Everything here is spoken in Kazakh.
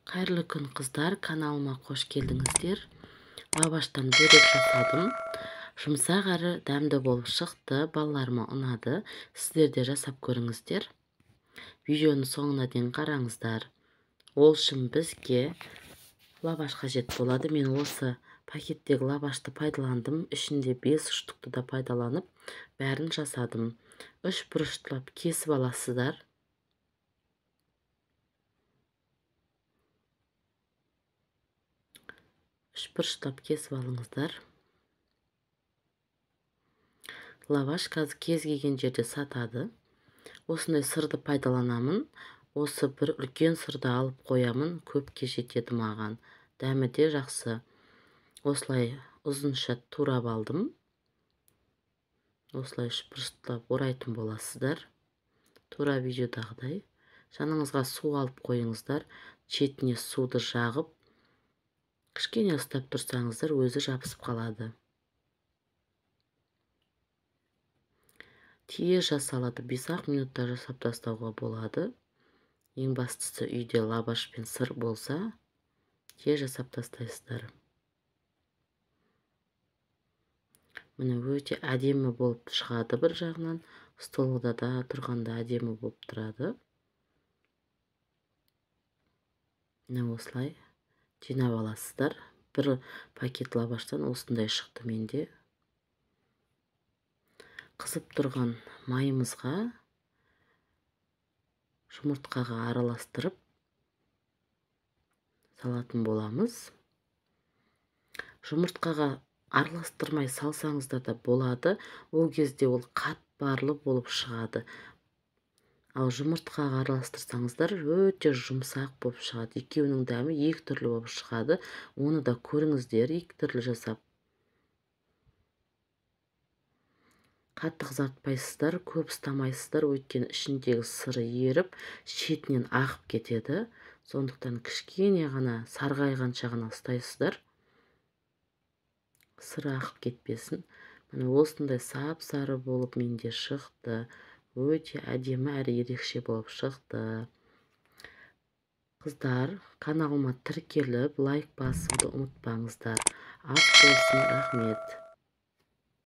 Қайырлы күн, қыздар, каналыма қош келдіңіздер. Лаваштан бөрек жасадым. Жұмсақ әрі дәмді болып шықты, балаларыма ұнады. Сіздер де жасап көріңіздер. Видеоның соңына дейін қараңыздар. Ол үшін бізге лаваш қажет болады. Мен осы пакеттегі лавашты пайдаландым. Ішінде 5 штукты да пайдаланып, бәрін жасадым. 3 бұрыштылап кесіп аласыздар. Үш бұрыштап кесіп алыңыздар. Лаваш қазір кез келген жерде сатады. Осындай сырды пайдаланамын. Осы бір үлкен сырды алып қоямын, көпке жетеді маған. Дәмі де жақсы. Осылай ұзынша турап алдым. Осылай үш бұрыштап орайтын боласыздар. Тура видеодағыдай. Жаныңызға су алып қойыңыздар. Шетіне суды жағып, кішкене ұстап тұрсаңыздар, өзі жабысып қалады. Тез жасалады, 5-ақ минутта жасап тастауға болады. Ең бастысы үйде лаваш пен сыр болса, тез жасап тастайсыздар. Міне өте әдемі болып шығады бір жағынан, столда да тұрғанда әдемі болып тұрады. Міне осылай жинап аласыздар. Бір пакет лаваштан осындай шықты менде. Қызып тұрған майымызға жұмыртқаға араластырып салатын боламыз. Жұмыртқаға араластырмай салсаңыздар да болады. Ол кезде ол қатпарлы болып шығады. Ал жұмыртқаға араластырсаңыздар өте жұмсақ болып шығады. Екеуінің дәмі екі түрлі болып шығады. Оны да көріңіздер, екі түрлі жасап. Қатты қызартпайсыздар, көп ұстамайсыздар, өйткені ішіндегі сыры еріп, шетінен ағып кетеді. Сондықтан кішкене ғана сарғайғанша ғана ұстайсыздар. Сыры ағып кетпесін. Міне осындай сап-сары болып менде шықты. Өте әдемі әрі ерекше болып шықты. Қыздар, каналыма тіркеліп, лайк басуды ұмытпаңыздар. Ас болсын, рахмет.